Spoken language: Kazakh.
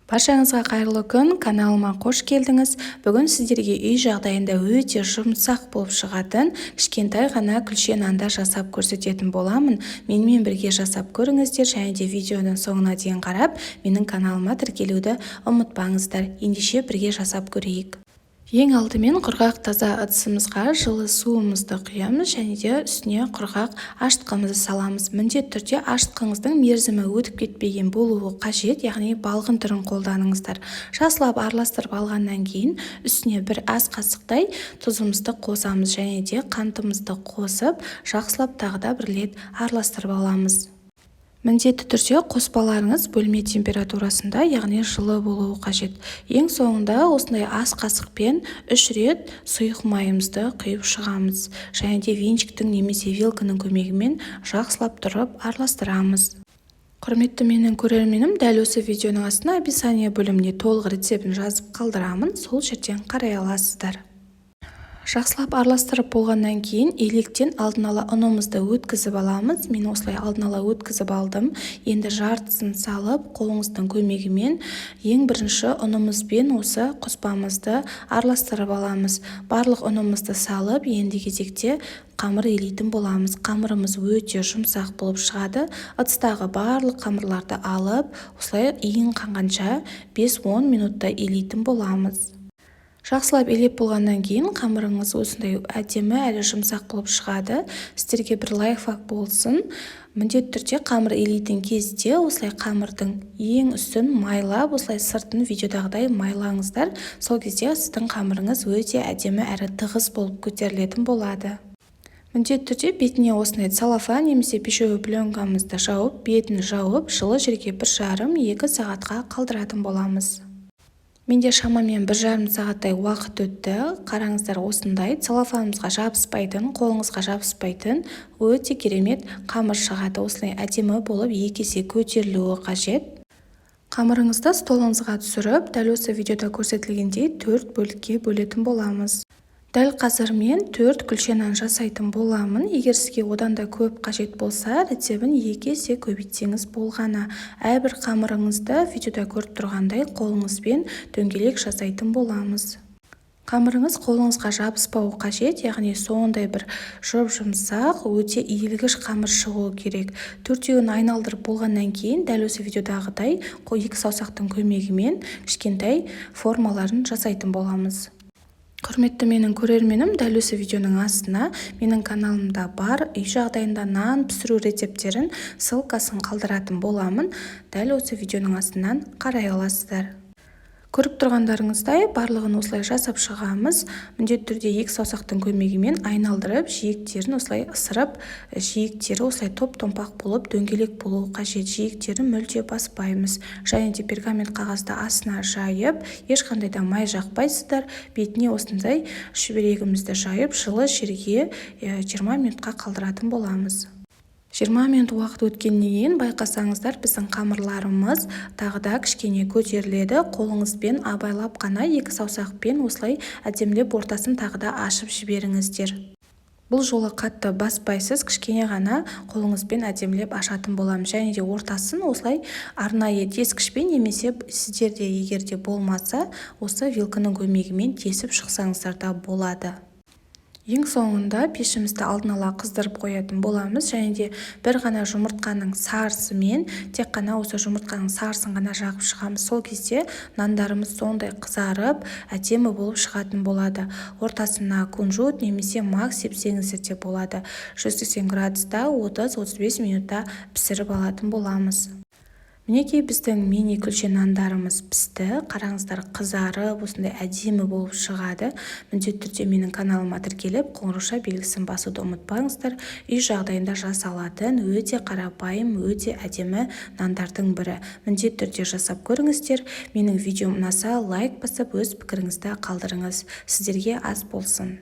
Баршаңызға қайырлы күн, каналыма қош келдіңіз. Бүгін сіздерге үй жағдайында өте жұмсақ болып шығатын кішкентай ғана күлше нандар жасап көрсететін боламын. Менімен бірге жасап көріңіздер және де видеоның соңына дейін қарап, менің каналыма тіркелуді ұмытпаңыздар. Ендеше бірге жасап көрейік. Ең алдымен құрғақ таза ыдысымызға жылы суымызды құямыз және де үстіне құрғақ ашытқымызды саламыз. Міндетті түрде ашытқыңыздың мерзімі өтіп кетпеген болуы қажет, яғни балғын түрін қолданыңыздар. Жақсылап араластырып алғаннан кейін үстіне бір ас қасықтай тұзымызды қосамыз және де қантымызды қосып, жақсылап тағы да бір рет араластырып аламыз. Міндетті түрде қоспаларыңыз бөлме температурасында, яғни жылы болуы қажет. Ең соңында осындай ас қасықпен 3 рет сұйық майымызды құйып шығамыз және де венчиктің немесе вилканың көмегімен жақсылап тұрып араластырамыз. Құрметті менің көрерменім, дәл осы видеоның астына описание бөліміне толық рецептін жазып қалдырамын, сол жерден қарай аласыздар. Жақсылап араластырып болғаннан кейін електен алдын ала ұнымызды өткізіп аламыз. Мен осылай алдын ала өткізіп алдым. Енді жартысын салып, қолыңыздың көмегімен ең бірінші ұнымызбен осы қоспамызды араластырып аламыз. Барлық ұнымызды салып, енді кезекте қамыр илейтін боламыз. Қамырымыз өте жұмсақ болып шығады. Ыдыстағы барлық қамырларды алып, осылай иін қанғанша 5-10 минутта илейтін боламыз. Жақсылап илеп болғаннан кейін қамырыңыз осындай әдемі әрі жұмсақ болып шығады. Сіздерге бір лайфхак болсын. Міндетті түрде қамыр илейтін кезде осылай қамырдың ең үстін майлап, осылай сыртын видеодағыдай майлаңыздар. Сол кезде сіздің қамырыңыз өте әдемі әрі тығыз болып көтерілетін болады. Міндетті түрде бетіне осындай целлофан немесе пищевой пленкамызды жауып, бетін жауып, жылы жерге 1,5-2 сағатқа қалдыратын боламыз. Менде шамамен 1,5 сағаттай уақыт өтті. Қараңыздар, осындай целлофанымызға жабыспайтын, қолыңызға жабыспайтын өте керемет қамыр шығады. Осылай әдемі болып екі есе көтерілуі қажет. Қамырыңызды столыңызға түсіріп, дәл осы видеода көрсетілгендей 4 бөлікке бөлетін боламыз. Дәл қазір мен 4 күлше нан жасайтын боламын. Егер сізге одан да көп қажет болса, рецебін 2 есе көбейтсеңіз болғаны. Әрбір қамырыңызды видеода көріп тұрғандай қолыңызбен дөңгелек жасайтын боламыз. Қамырыңыз қолыңызға жабыспауы қажет, яғни сондай бір жұп-жұмсақ, өте иілгіш қамыр шығуы керек. Төртеуін айналдырып болғаннан кейін дәл осы видеодағыдай екі саусақтың көмегімен кішкентай формаларын жасайтын боламыз. Құрметті менің көрерменім, дәл осы видеоның астына менің каналымда бар үй жағдайында нан пісіру рецепттерін ссылкасын қалдыратын боламын. Дәл осы видеоның астынан қарай аласыздар. Көріп тұрғандарыңыздай, барлығын осылай жасап шығамыз. Міндетті түрде екі саусақтың көмегімен айналдырып, жиектерін осылай ысырып, жиектері осылай топ-томпақ болып, дөңгелек болуы қажет. Жиектерін мүлде баспаймыз. Және де пергамент қағазды астына жайып, ешқандай да май жақпайсыздар. Бетіне осындай шүберегімізді жайып, жылы жерге 20 минутқа қалдыратын боламыз. 20 минут уақыт өткеннен кейін байқасаңыздар, біздің қамырларымыз тағы да кішкене көтеріледі. Қолыңызбен абайлап қана екі саусақпен осылай әдемілеп ортасын тағы да ашып жіберіңіздер. Бұл жолы қатты баспайсыз, кішкене ғана қолыңызбен әдемілеп ашатын боламыз. Және де ортасын осылай арнайы тескішпен немесе сіздерде егер де болмаса, осы вилканың көмегімен тесіп шықсаңыздар да болады. Ең соңында пешімізді алдын ала қыздырып қоятын боламыз. Және де бір ғана жұмыртқаның сарысымен, тек қана осы жұмыртқаның сарысын ғана жағып шығамыз. Сол кезде нандарымыз сондай қызарып, әдемі болып шығатын болады. Ортасына кунжут немесе мак сепсеңіздер де болады. 180 градуста 30-35 минутта пісіріп алатын боламыз. Мінекей, біздің мини күлше нандарымыз пісті. Қараңыздар, қызарып, осындай әдемі болып шығады. Міндетті түрде менің каналыма тіркеліп, қоңырауша белгісін басуды ұмытпаңыздар. Үй жағдайында жасалатын өте қарапайым, өте әдемі нандардың бірі. Міндетті түрде жасап көріңіздер. Менің видеом ұнаса, лайк басып, өз пікіріңізді қалдырыңыз. Сіздерге ас болсын.